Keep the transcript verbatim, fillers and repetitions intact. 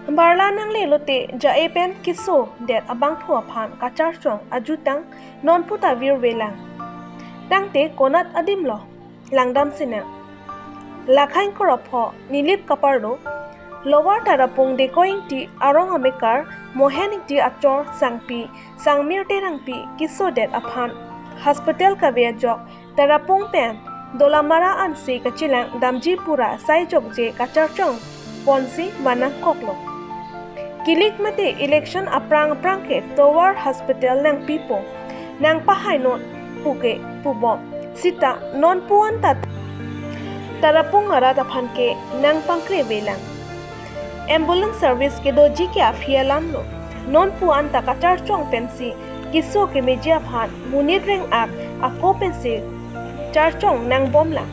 Barla nangle lote ja-e pen keso det abangphu aphan kacharchong ajutang nonpu ta virvelang. Tangte konat adim lo, langdam sinang. Lakhain Korapho, Nilip Kapardo, Lower Tarapung Dekoi Ingti arong amekar Mohen Ingti achor Sangpi Sangmir Terangpi keso det aphan hospital kave ajok Tarapung pen Dolamara ansi kachelang damji pura sai jokje kacharchong ponsi manangkoklo. Kilik mate election aphrang aphrang ke tovar hospital nangpipo, nangpahainon puke pubom. Sita nonpu anta Tarapung arat aphan ke nangpangkrevelang. Ambulance service kedoji ke aphi alam lo. Nonpu anta kacharchong pensi keso kemeji aphan monit reng-ak ako pensi charchong nangbomlang.